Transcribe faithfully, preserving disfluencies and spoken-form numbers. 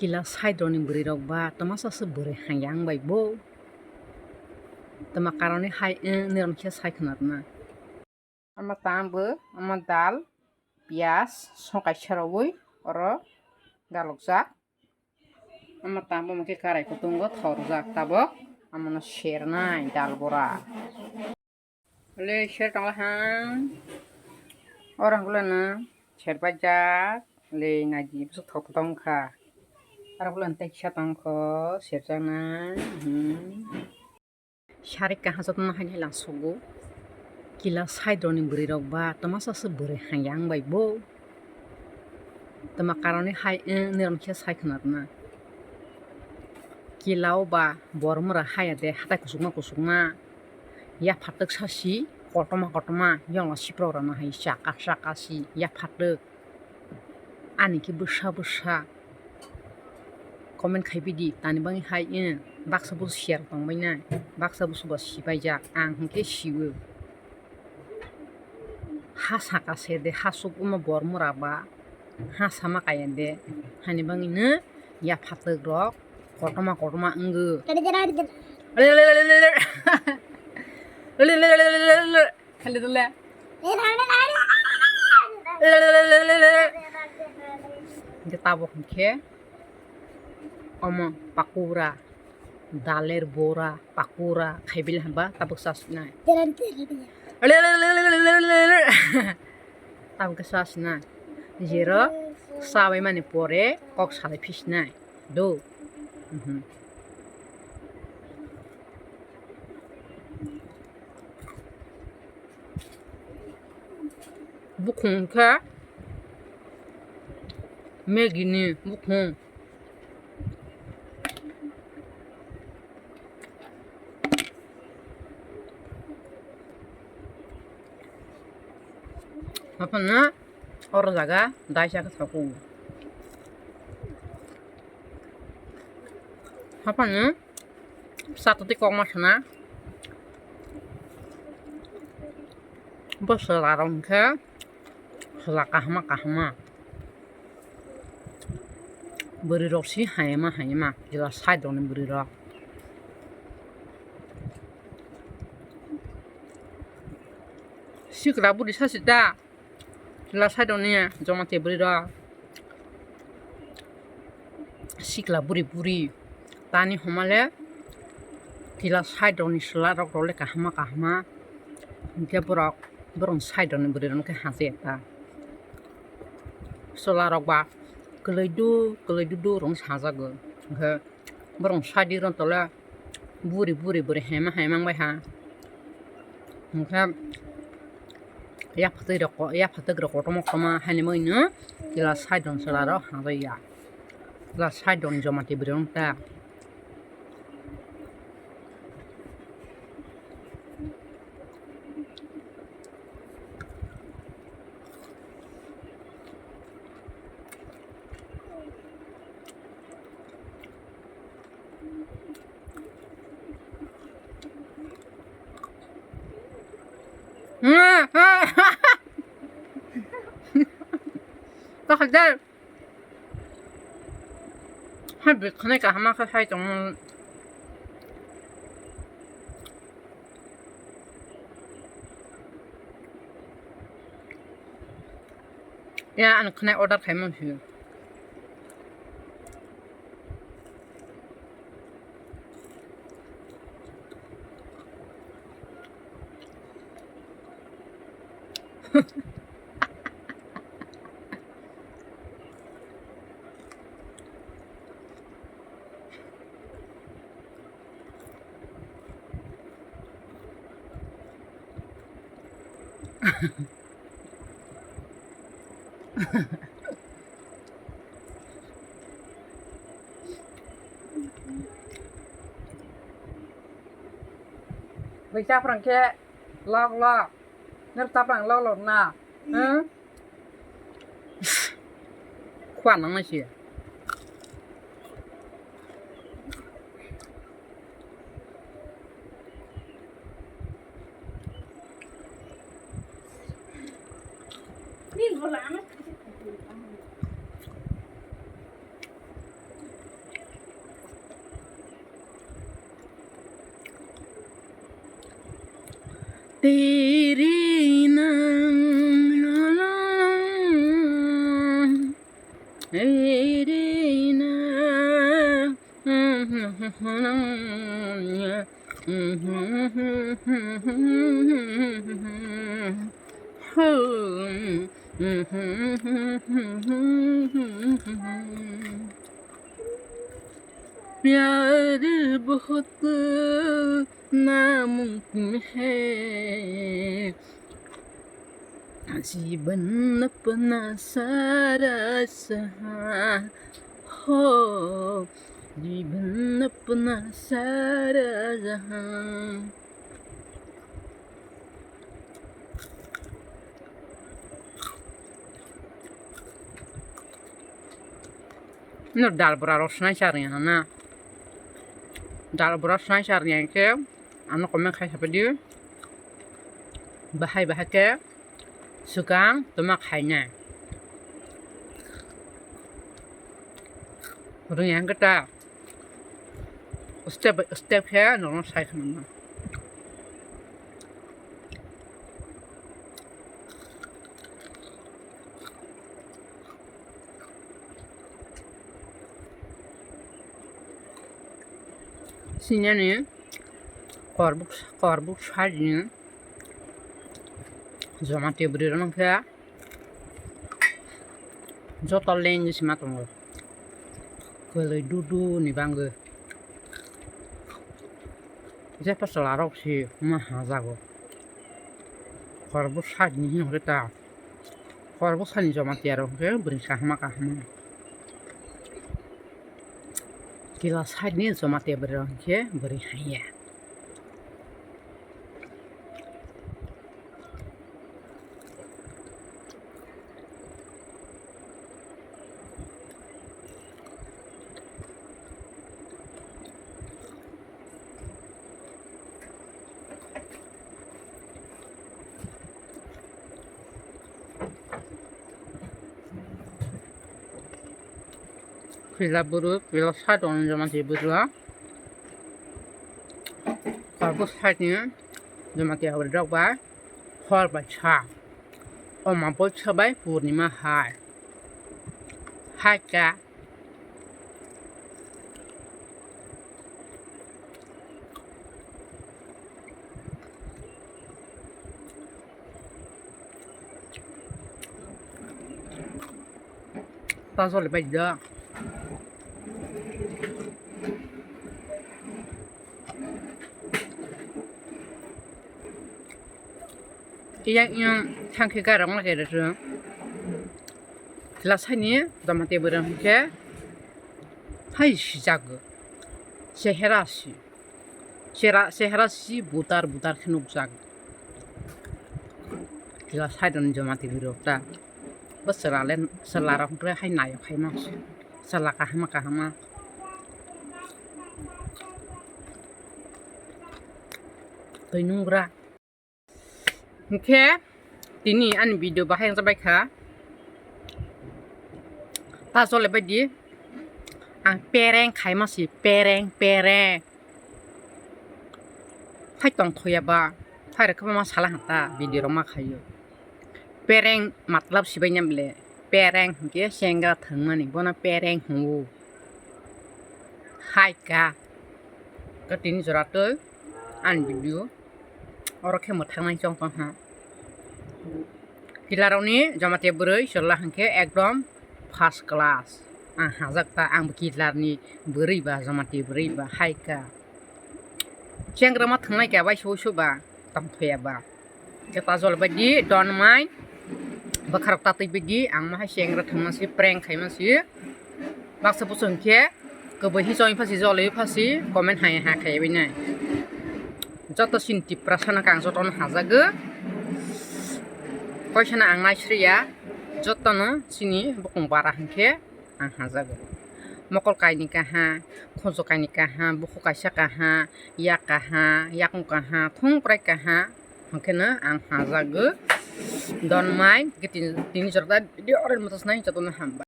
Kila side rokni bwrwi rok ba twma sa se bwrwi hangya wng bai bo. Twma karoni hai wng nirok khe sai khna rwna. Ama tang bo, ama dal, piyaj, song kaisa rwui oro dalokjak. Ama tang bo hwnkhe karai kutungo thorjak tabok, amano sernai dal bora. Le ser tong ha. Orang gula na ser bajak. Le naidi bwswk thok thok wngkha. Aro gula tei kisa tongkho serjaknai. Hmm. Sari kaham jotono haino lang sugo. Kila side rokni bwrwi rok ba twma sa se bwrwi hangya wng bai bo. Twma karoni hai wng nirok khe sai khna rwna. Kila o ba bor mura haya de hatai kusukma kusukma. Yaphatok sa si kotorma kotorma yongla siprok rwna hai chaka chaka si yaphatok. Ani khe bwsa bwsa comment khai bidi tani bangwi hai wng baksa busu share tong bai nai baksa busu bo sibaijak ang hwnkhe siwo. Ha saka se de ha suk wngma bor mura ba ha sama kaya de hani bangwi no yaphatok rok kotorma kotorma wngw. Khailidole. Hwnkhe tabok hwnkhe omo pakura, daler bora, pakura khaibil hwnba tabok chasinai. Tabok khe chasinai. Jero chabai mani pore kok salai phisinai. Do. Mhm. Bukhung khe Maggie ni bukhung. Haphano oro jaga daisa khe sokung. Haphano satoti kokma sana. Bo chwla rok hwnkhe chwla kahama kahama. Bwrwi rok si hayama hayama jila side rokni bwrwi rok. Sikla bwrwi sa sida. Kila side rokni joma tei bwrwi rok sikla bwrwi bwrwi tani homa le kila side rokni chwla rok rok le kahama kahama hwnkhe borok borokni side rokni bwrwi rok khe hachaya ta chwla rok ba kwlwi du kwlwi du du rok sajago hwnkhe borokni side rok tole. Buri buri buri hema hema wngbai ha. Hwnkhe yaphatwi rok, yaphatwi rok kotorma kotorma haini bagwino kila side rok chwla rok hamjak ya. Kila side rok ni joma twi bwrwi rok ta. Hai bwkhwnai kaham khe hai tongmani. Ya, ani khwnai order khaimani sio. Bai chaphrang khe lok lok. Nang chaphrang lok lok na. Hmm? Khua nang nai se. तेरे नाम, तेरे नाम। प्यार बहुत नामुमकिन है। जीवन अपना सारा जहां हो, जीवन अपना सारा जहां। No dal bora rok snai sa rwngya na. Dal bora snai sa rwngya khe ano comment khai sapai di. Bahai bahai khe swkang toma khainai. Rwngya hwnkhe ta step by step khe norokno sai khna. Sinani korbuk, korbuk side ni Jamatia bwrwi rok khe joto lengwi sima tongo, kwlwi dudu ni bagwi. Jepha chwla rok se ma hajago. Korbuk side ni hwnwi ta. Korbuk sani Jamatia rok hwnkhe bwrwi kahama kahama. Kila side ni Jamatia bwrwi rok hwnkhe bwrwi haiya. Pila bwrwi, pila side o Jamatia bwrwi o. Korbuk side ni Jamatia bwrwi rok bai hor bai sa. Omabosya bai purnima hai. Hai khe. Ta jole bai da. Yang yang thangkhe garang lage da. Lasani Jamatia bwrwi hwnkhe hai sijak chehera si. Chera-, chehera si butar butar khe nukjak. Kila side ni Jamatia bwrwi rok ta. Bo chwla le, chwla rok hwnkhe hai nayok hai ma. Chwla kahama kahama. Twi nungra. Hwnkhe tini ani video bahai wngjabai kha. Ta jole baidi ang pereng khaima si, pereng, pereng. Phai tong thoya ba, phai rwkhe ma sala hata video rok ma khaio. Pereng matlab sibai na bole, pereng hwnkhe chengra thwngmani, bono pereng hwngo. Hai ka. Khe tini jora twi ani video oro khe mwthangna chong tong ha. Kilarokni Jamatia bwrwi chwla hwnkhe ekdom first class. Ang hajak ta, ang bo kilarni bwrwi ba, Jamatia bwrwi ba, hai ka. Chengra ma thwngnai kha bai sui sui ba, tong thoya ba. Khe ta jol bai di, don mai. Bwkharok ta twi bai di, ang ma hai chengra thwngma si, prank khaima si. Baksa bwswng khe kwbwi hi chongwi phasi, jolwi phasi, comment hai ha khai bai nai. Joto chini Tiprasa no khe ang jotono hajagwi. Koisano ang naisriya, jotono chini bukung bara hwnkhe ang hajagwi. Mokol kainwi kaha, khunju kainwi kaha, bukhuk kaisa kaha, yak kaha, yakung kaha, thung prai kaha, hwnkhe no ang hajagwi. Don mai, tini, tini jorta video oro mwthasnai jotono hambai.